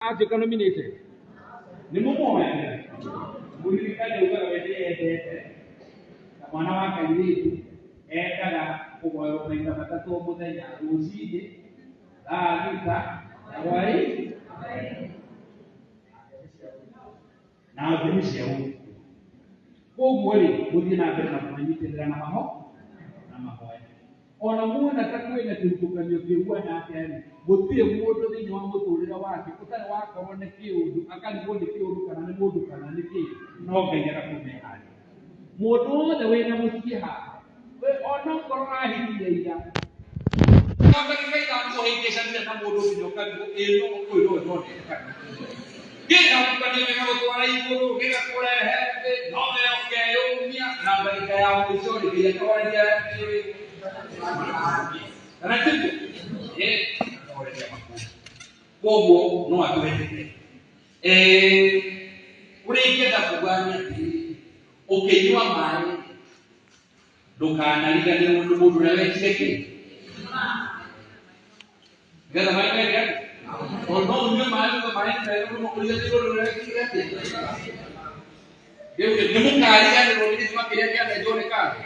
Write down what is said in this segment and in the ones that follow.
Atuĩka nominated nĩ mũmũhoyagĩra mũririkane ugaga we ndĩyendete na mwana wa kairĩtu endaga kũhoywo maita matatũ o mũthenya, rũcinĩ, thaa 6 na hwaĩ na thimi cia ũtukũ. Koguo rĩ, mũthiĩ na mbere na kũmanyitĩrĩra na maho na mahoya. Ona muona ta kwĩna kĩhutũkanio kĩhuana atĩa rĩ, gũtirĩ mũndũ thĩinĩ wa mũtũrĩre wake ũtarĩ wakorwo nĩ kĩũndũ, akarigwo nĩ kĩũndũ kana nĩ mũndũ kana nĩ kĩ, no Ngai agakũmeharia. Mũndũ wothe wĩna mũciĩ haha, we ona okorwo ũrahikirie ira, no ndagĩka ithano ũhĩngĩcanire na mũndũ nginya ũkarigwo ĩ no ũyũ nowe ndonete kana gĩgakũkania gĩgagũtwara igũrũ gĩgakũrehe thĩ no we ũkeyũmia na ndagĩka ya mũico rĩ Ngai akahoreria kĩrĩ kana tiguo? Ĩ, akahoreria makũmbĩ. Koguo no atũhĩtĩke. Ũrĩa ingĩenda kuga nĩ atĩrĩrĩ, ũkĩnyua maĩ ndũkanariganĩrwo nĩ mũndũ ũrĩa wekire kĩ nĩgetha maĩ meke atĩa? Tondũ no ũnyue maĩ uge maĩ nĩ mega mũno ũriganĩrwo nĩ ũrĩa wekire atĩa. Rĩu rĩ, nĩ mũkariganĩrwo nĩ gĩthima kĩrĩa kĩanenjwo nĩ kando?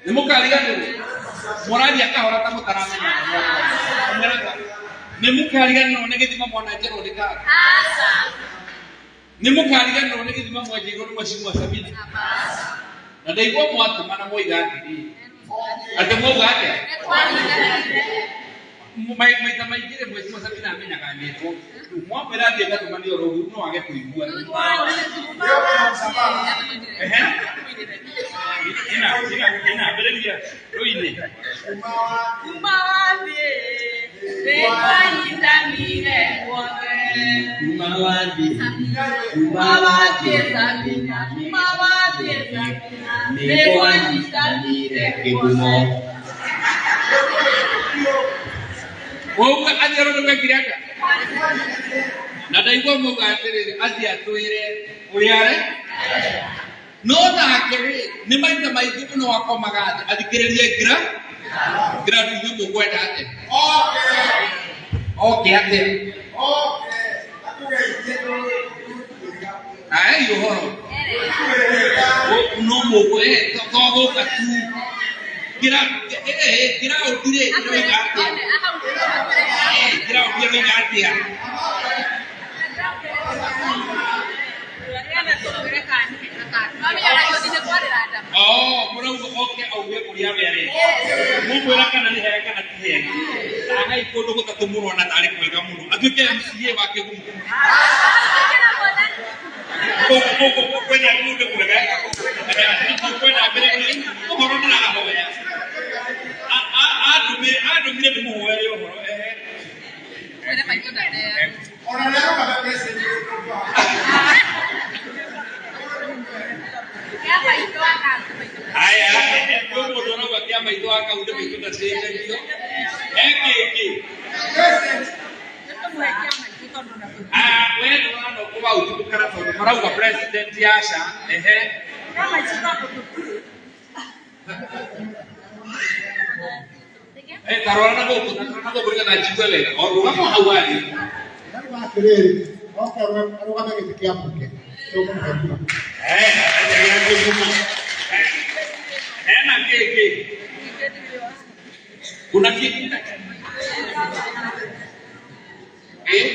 Nĩ mũkariganĩrwo? Mũraria kahora ta mũtaramenya. Mũraga. Nĩ mũkariganĩrwo nĩ gĩthima mwanenjerwo nĩ kando? Nĩ mũkariganĩrwo nĩ gĩthima mwenjeirwo nĩ Mheshimiwa Sabina? Na ndaigua mwatũma na mwoiga atĩrĩrĩ, atĩ mwauga atĩa? Maita maingĩ rĩ, Mheshimiwa Sabina amenyaga nyĩmbo. Rĩu mwamwĩra athiĩ ngatũmanie oro ũguo no age kũigua. Ehe. Ina, ina, ina, ambĩrĩria rũinĩ. Kuma wathiĩ, nĩtwanyitanire guothe. Kuma wathiĩ, Kuma wathiĩ Sabina, kuma wathiĩ Sabina, nĩtwanyitanire Kĩgumo. guothe. Wauga athiĩ arore gwekire atĩa? Na ndaigua mwauga atĩrĩrĩ, athiĩ atwĩre ũrĩa are no nake rĩ, nĩ maita maingĩ mũno akomaga thĩ athikĩrĩrie ngira ngira inyuĩ mũkwenda atĩa? Oke atĩa? Aei ũhoro no mũkũ to gũka tu ngira ngiraũndi rĩ ĩroiga atĩa? Ngiraũndi ĩroiga atĩa? Oh, mũrauga oke auge ũrĩa we arenda. Mũmwĩra kana nĩ hega kana ti hega. Tagai kũndũ gũtatũ mũrona tarĩ kwega mũno. Atuĩke MCA wa Kĩgumo. Kwĩna kũndũ kwega. Kwĩna mbere ũhoro ndĩrahoya. Andũmire ndĩmũhoere ũhoro. Ehe. Ona nĩ arokaga message. Aya, kwĩ mũndũ ũrauga kĩa maitũ wa kaunti maitũ ndacenjagio. He kĩngĩ. Ah, we ndũrona ũkũba ũtukũkara tondũ marauga president aca. Ehe. Eh, tarora na gũkũ, tarora na gũkũ nĩgetha njigue wega. O rũgama hau arĩ. Ndĩrauga atĩrĩrĩ, oke arũgame gĩtĩ kĩa mbunge, tũkũmũhe kura. Eh, gĩa Kĩgumo. Hena kĩngĩ. Kuna kingine? Eh?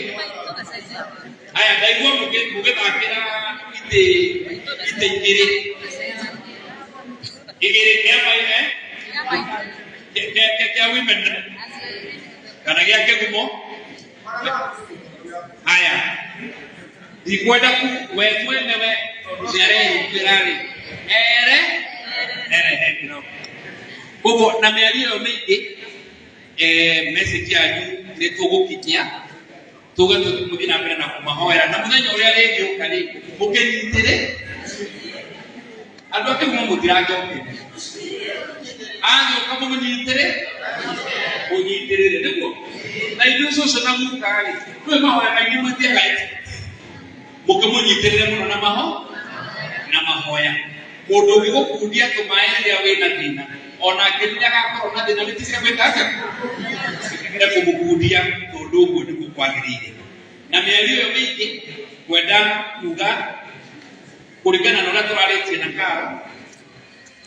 Aya, ndaigua mũgĩthakĩra itĩ itĩ igĩrĩ. Igĩrĩ kĩa mai eh? Kĩa women rep kana gĩa Kĩgumo. Haya, ndikwenda ku we mwenewe tondũ nĩ arehingĩra rĩ, ere erehe kĩroko. Koguo na mĩario ĩyo mĩingĩ, message yanyu nĩ tũgũkinyia tuge mũthiĩ na mbere na kũmahoera na mũthenya ũrĩa rĩgĩũka rĩ mũkĩnyitĩre andũ a Kĩgumo mũtiranjokeria agĩũka mũmũnyitĩre mũnyitĩrĩre nĩguo na ithuĩ cũcũ na guka rĩ twĩ mahoya maingĩ mwĩtie Ngai mũkĩmũnyitĩrĩre mũno na maho na mahoya. Mũndũ ũngĩgũkundia tũmaĩ rĩrĩa wĩna thĩna onake rĩrĩa agakorwo na thĩna wĩtĩkĩre gwĩka atĩa? Wĩtĩkĩre kũmũkundia tondũ ũguo nĩguo. Kwagĩrĩire na mĩario ĩyo mĩingĩ ngwenda kuga kũringana na ũrĩa tũrarĩtie na Karo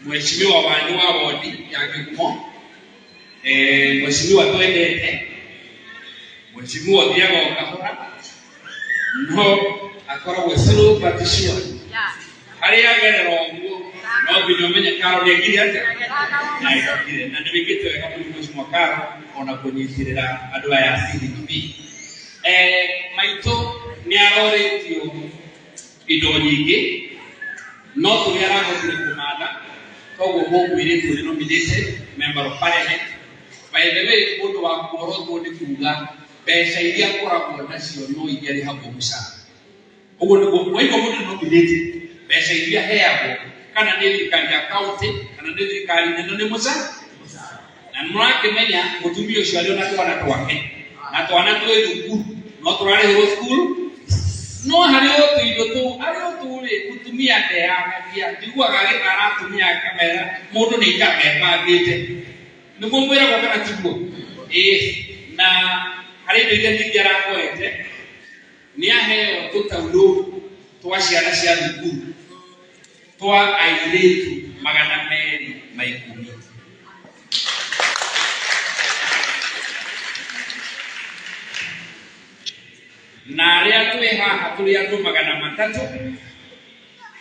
mheshimiwa wanyu wa wodi ya Gĩkumo, mheshimiwa twendete, mheshimiwa ũthiaga o kahora no akoragwo slow but sure. Harĩa agerera ũguo no nginya ũmenye Karo nĩ ekire atĩa na ekire na nĩ wĩkĩte wega mũno mheshimiwa Karo ona kũnyitĩrĩra andũ aya a CHP. Maitũ nĩ arorĩtio indo nyingĩ no tũrĩa arahotire kũmatha koguo mũkwĩrĩtwo nĩ nominated member of parliament. By the way, mũndũ wa kuorotwo nĩ kuga mbeca iria akoragwo nacio no iria arĩhagwo mũcara ũguo nĩguo waigua mũndũ nĩ nominated mbeca iria aheagwo kana nĩ thirikari ya county kana nĩ thirikari nene nĩ mũcara na nĩmũrakĩmenya mũtumia ũcio arĩ ona twana twake na twana twĩ thukuru no tũrarĩhĩrwo cukuru no harĩ o tũindo tũu arĩ o tũu rĩ mũtumia ndeyagagia njiguaga agĩtara atumia akamera mũndũ nĩ ikaraga ebangĩte nĩguo mwĩragwo kana tiguo ĩĩ na harĩ indo iria nyingĩ arahoete nĩ aheo tũtaurũ twa ciana cia thukuru twa airĩtu 210. Na arĩa twĩ haha tũrĩ andũ 300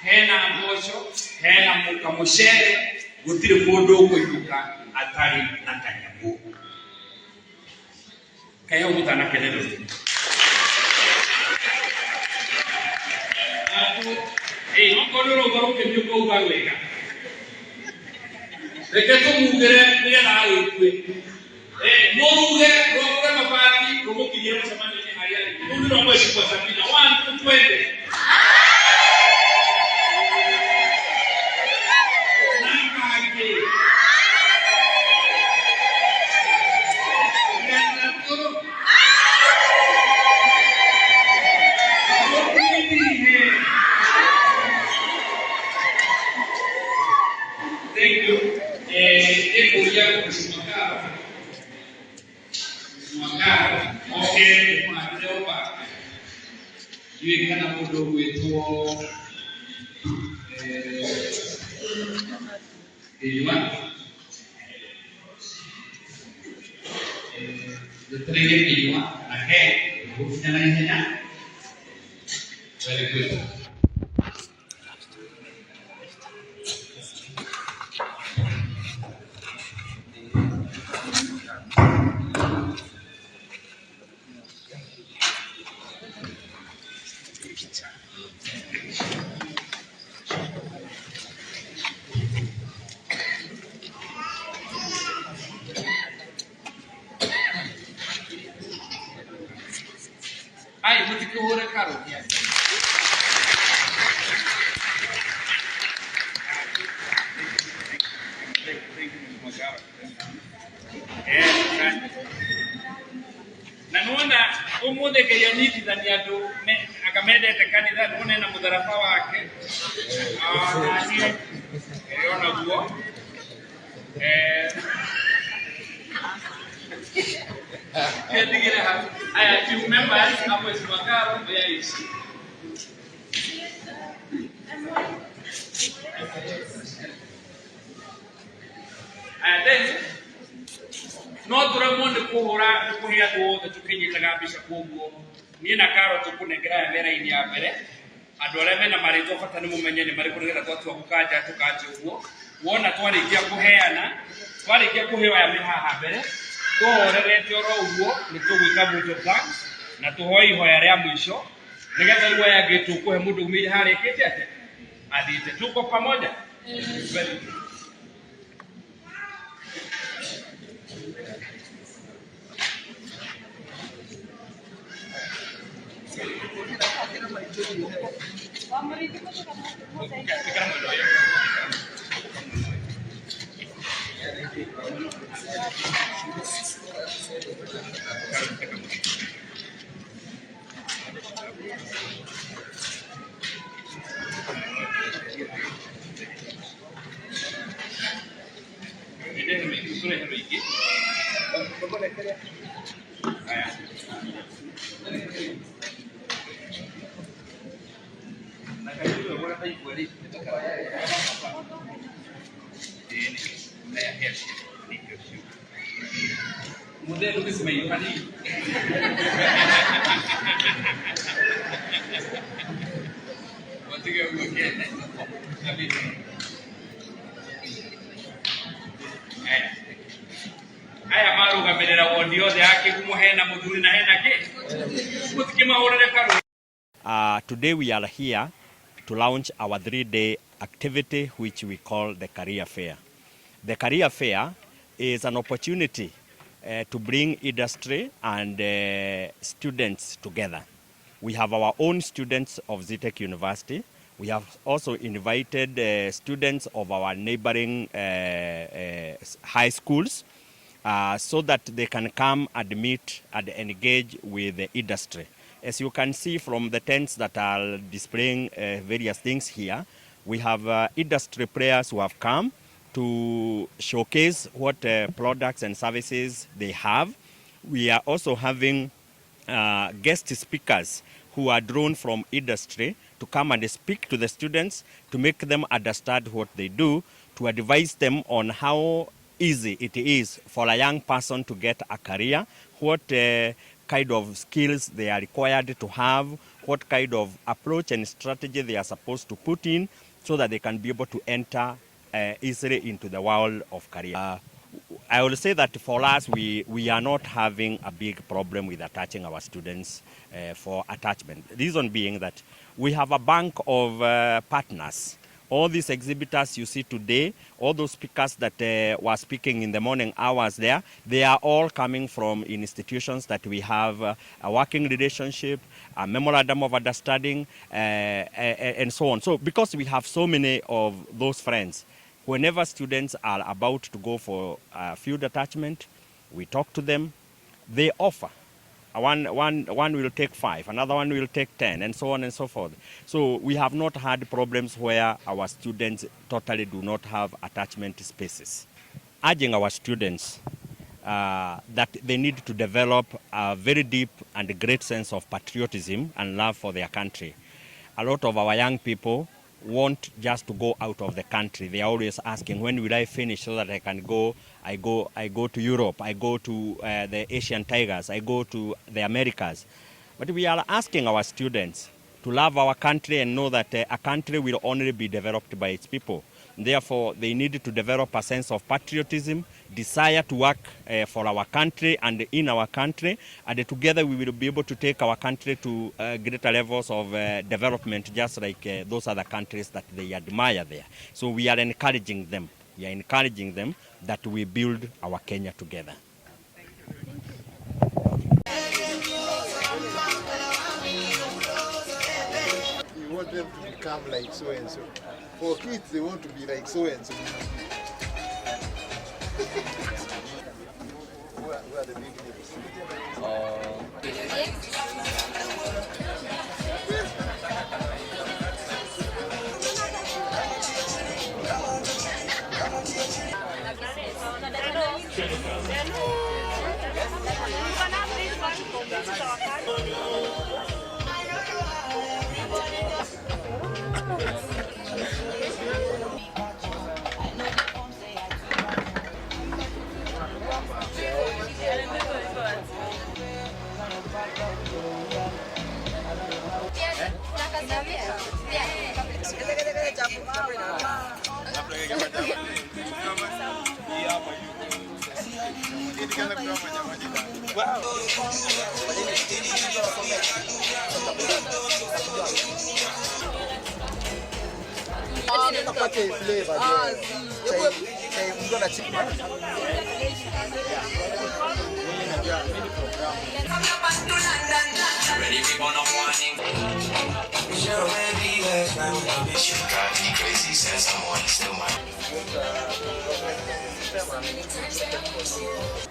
hena mboco hena kamũcere gũtirĩ mũndũ ũkũinũka atarĩ na kanyamũ kaĩ hau mũtanakenerwo okorwo nĩ ũrauga rũkĩmiũka uga wega reke tũmugĩre nĩgetha arũigue mũruge rwakũre mabati rũmũkinyie mũcemanio-inĩ harĩa arĩ rũu nĩ rwa mheshimiwa Sabina. One, two, twende na kangĩ gatatũ rũkinyie. Thank you. Ĩkũria mheshimiwa Karo. Mheshimiwa Karo, oke mũhandĩre ũbanga. Ndiũĩ kana mũndũ ũgwĩtwo Kĩnyua. Njetereire Kĩnyua na ke gũkinya na ihenya. Very good. Ai, mũtikĩhũre Karo. Na nĩwona ũmũthĩ Ngai anyitithania andũ anga mendete kanitha nĩwona ena mũtharaba wake onaniĩ onaguo ndigĩre hau. Aya team members a Mheshimiwa Karo where is she? Aya then no tũremwo nĩ kũhũra nĩ kũhe andũ othe tũkĩnyitaga mbica koguo niĩ na Karo tũkũnengera aya me raini ya mbere andũ arĩa mena marĩtwa bata nĩ mũmenye nĩ marĩkũ nĩgetha twatua gũkanja tũkanje ũguo wona twarĩkia kũheana twarĩkia kũheo aya me haha mbere tũhorerete oro ũguo nĩ tũgwĩka vote of thanks na tũhoe ihoya rĩa mũico nĩgetha rĩu aya angĩ tũkũhe mũndũ umĩire harĩa ĩkĩte atĩa athiĩte tuko pamoja. Very good. Aya. Aya marugamirira wondi othe a Kĩgumo hena mũthuri na hena kĩ mũtikĩmahũrĩre karũ. Today we are here to launch our 3-day activity, which we call the Career Fair. The Career Fair is an opportunity to bring industry and students together. We have our own students of Zetech University. We have also invited students of our neighboring high schools so that they can come and meet and engage with the industry. As you can see from the tents that are displaying various things here, we have industry players who have come to showcase what products and services they have. We are also having guest speakers who are drawn from industry to come and speak to the students, to make them understand what they do, to advise them on how easy it is for a young person to get a career, what kind of skills they are required to have, what kind of approach and strategy they are supposed to put in so that they can be able to enter easily into the world of career. I will say that for us, we are not having a big problem with attaching our students for attachment. Reason being that we have a bank of partners. All these exhibitors you see today, all those speakers that were speaking in the morning hours there, they are all coming from institutions that we have a working relationship, a memorandum of understanding, and so on. So because we have so many of those friends, whenever students are about to go for a field attachment, we talk to them, they offer. One will take 5, another one will take 10, and so on and so forth. So we have not had problems where our students totally do not have attachment spaces. Urging our students that they need to develop a very deep and great sense of patriotism and love for their country. A lot of our young people want just to go out of the country. They are always asking, when will I finish so that I can go? I go to Europe, I go to the Asian Tigers, I go to the Americas. But we are asking our students to love our country and know that a country will only be developed by its people. Therefore, they need to develop a sense of patriotism, desire to work for our country and in our country, and together we will be able to take our country to greater levels of development, just like those other countries that they admire there. So we are encouraging them. We are encouraging them that we build our Kenya together. We want them to become like so and so. For kids, they want to be like so and so. Who are the big names?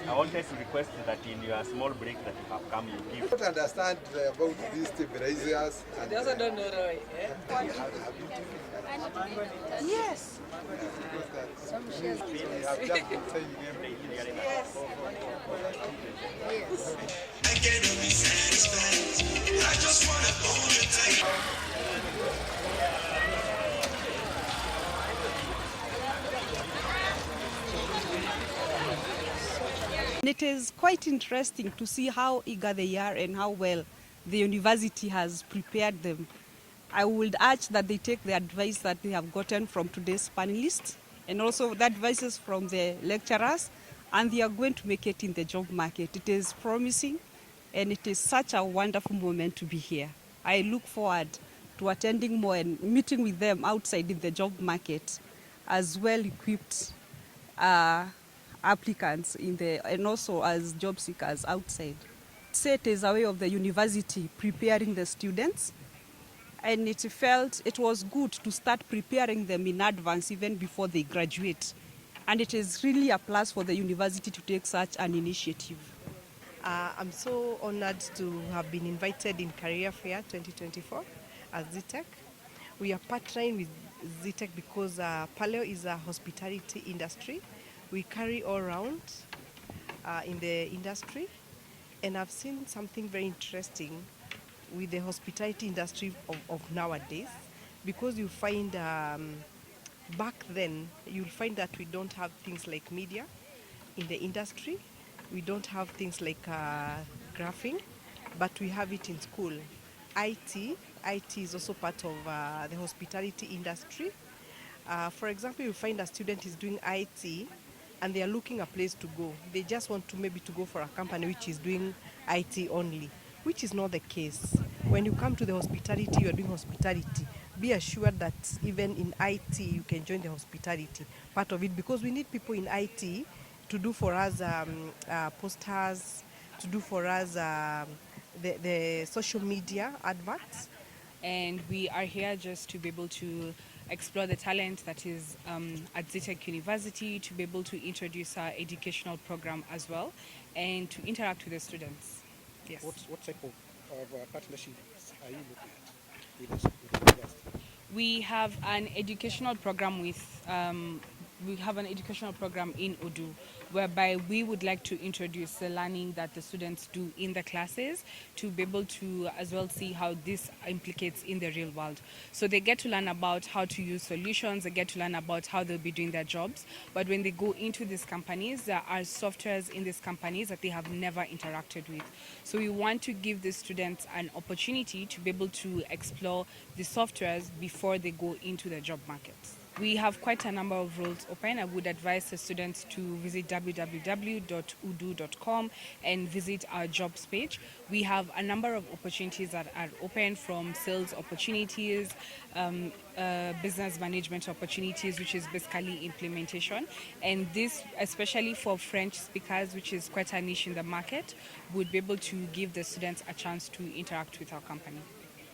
I wanted to request that in your small break that you have come, you give. I don't understand about these stabilizers. They also don't know Roy. Eh? Yes. Yes. Yes. I cannot be satisfied. I just wanna hold you tight. It is quite interesting to see how eager they are and how well the university has prepared them. I would urge that they take the advice that they have gotten from today's panelists and also the advices from the lecturers, and they are going to make it in the job market. It is promising, and it is such a wonderful moment to be here. I look forward to attending more and meeting with them outside in the job market as well-equipped applicants in the, and also as job seekers outside. Say it is a way of the university preparing the students, and it felt it was good to start preparing them in advance even before they graduate. And it is really a plus for the university to take such an initiative. I'm so honored to have been invited in Career Fair 2024 at Zetech. We are partnering with Zetech because Paleo is a hospitality industry. We carry all round in the industry, and I've seen something very interesting with the hospitality industry of nowadays, because you find back then you'll find that we don't have things like media in the industry. We don't have things like graphing, but we have it in school. IT is also part of the hospitality industry. For example, you find a student is doing IT and they are looking a place to go. They just want to maybe to go for a company which is doing IT only, which is not the case. When you come to the hospitality, you are doing hospitality. Be assured that even in IT, you can join the hospitality part of it, because we need people in IT to do for us posters, to do for us the social media adverts. And we are here just to be able to explore the talent that is at Zetech University, to be able to introduce our educational program as well, and to interact with the students. Yes. What type of partnerships are you looking at with the university? We have an educational program with we have an educational program in Udu, whereby we would like to introduce the learning that the students do in the classes to be able to as well see how this implicates in the real world. So they get to learn about how to use solutions, they get to learn about how they'll be doing their jobs. But when they go into these companies, there are softwares in these companies that they have never interacted with. So we want to give the students an opportunity to be able to explore the softwares before they go into the job market. We have quite a number of roles open. I would advise the students to visit www.udu.com and visit our jobs page. We have a number of opportunities that are open, from sales opportunities, business management opportunities, which is basically implementation. And this, especially for French speakers, which is quite a niche in the market, would be able to give the students a chance to interact with our company.